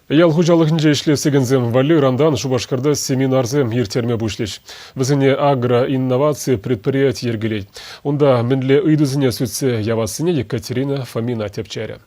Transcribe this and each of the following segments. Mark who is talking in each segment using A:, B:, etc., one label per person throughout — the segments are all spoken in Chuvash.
A: Ял хуҫалӑхӗнче ӗҫлес текенсем валли ырантан Шупашкарта семинарсем ирттерме пуҫлӗҫ. Вӗсене агроинноваци предприяти йӗркелет. Унта мӗнле ыйтусене сӳтсе явассине Екатерина Фомина тӗпчерӗ.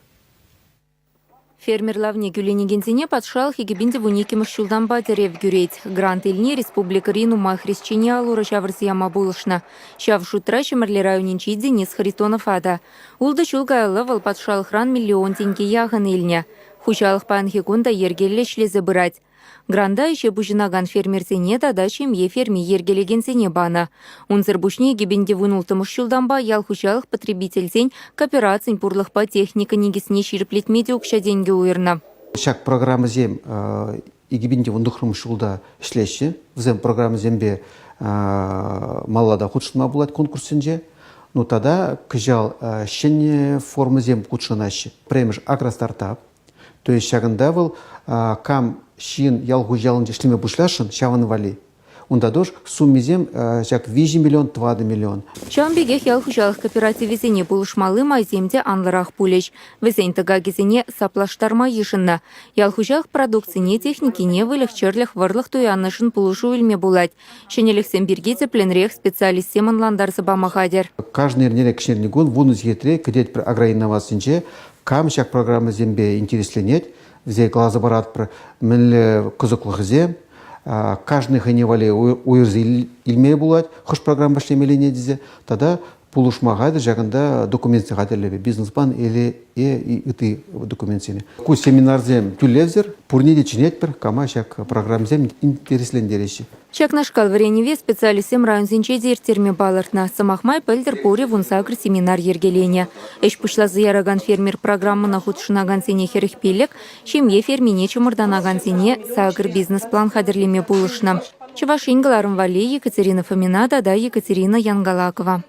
B: Фермер лавне кӳленекенсене патшалӑх 2012 ҫултанпа тӗрев кӳрет. Грант илни республикӑри нумай хресчене ал-ура ҫавӑрса яма пулӑшнӑ. Ҫав шутра Ҫӗмӗрле районӗнчи Денис Харитонова та. Ултӑ ҫул каялла вӑл патшалӑхран миллион тенкӗ яхӑн илнӗ. Хуҫалӑх паянхи кун та йӗркеллӗ ӗҫлесе пырать. Гранта ӗҫе пуҫӑнакан фермерсене тата ҫемье ферми йӗркелекенсене панӑ. Унсӑр пуҫне 2016 ҫултанпа ял хуҫалӑх потребительсен кооперацин пурлӑхпа техника никӗсне ҫирӗплетме те укҫа-тенкӗ уйӑрнӑ.
C: Ҫак программӑсем 2019 ҫулта ӗҫлеҫҫӗ. Вӗсем программӑсемпе малалла та хутшӑнма пулать конкурссенче. Ну тата кӑҫал ҫӗнӗ формӑсем хутшӑнаҫҫӗ. Пӗрремӗш агростартап. То есть ҫакӑнта вӑл кам ҫын ял хуҫалӑхӗнче ӗҫлеме пуҫласшӑн, ҫавӑн валли. Унта тоже суммисем ҫак 3 миллион, 4 миллион.
B: Ҫавӑн пекех ял хуҫалӑх кооперативӗсене пулӑшмалли майсем те анлӑрах пулӗҫ. Вӗсен тӑкакӗсене саплаштарма йышӑннӑ. Ял хуҫалӑх продукцине, техникине, выльӑх-чӗрлӗх, вӑрлӑх туяннӑшӑн пулӑшу илме пулать. Ҫӗнӗлӗхсем пирки тӗплӗнрех специалистсем ӑнлантарса пама хатӗр.
C: Кашни эрнере кӗҫнерникун вунӑ сехетре кӗтетпӗр агроинновацинче. Кам ҫак программӑсемпе интересленет, вӗсене каласа паратпӑр, мӗнле кӑсӑклӑхӗсем, кашни хӑйне валли уйӑрса илме пулать, хӑш программа ӗҫлемеллине тесе тата пулӑшма хатӗр ҫакӑнта документсем хатӗрлеме, бизнес-план или ытти документсене. Ку семинарсем тӳлевсӗр, пурне те чӗнетпӗр, кама ҫак программӑсем интереслентереҫҫӗ.
B: Ҫакнашкал вӗренӗве специалистсем районсенче те ирттерме палӑртнӑ. Сӑмах май, пӗлтӗр пурӗ 18 семинар йӗркеленӗ. Ӗҫ пуҫласа яракан фермер программӑна хутшӑнакансене 45, ҫемье фермине чӑмӑртанакансене сакӑр бизнес-план хатӗрлеме пулӑшнӑ. Чӑваш Ен кӑларӑм валли Екатерина Фомина тата Екатерина Янгалакова.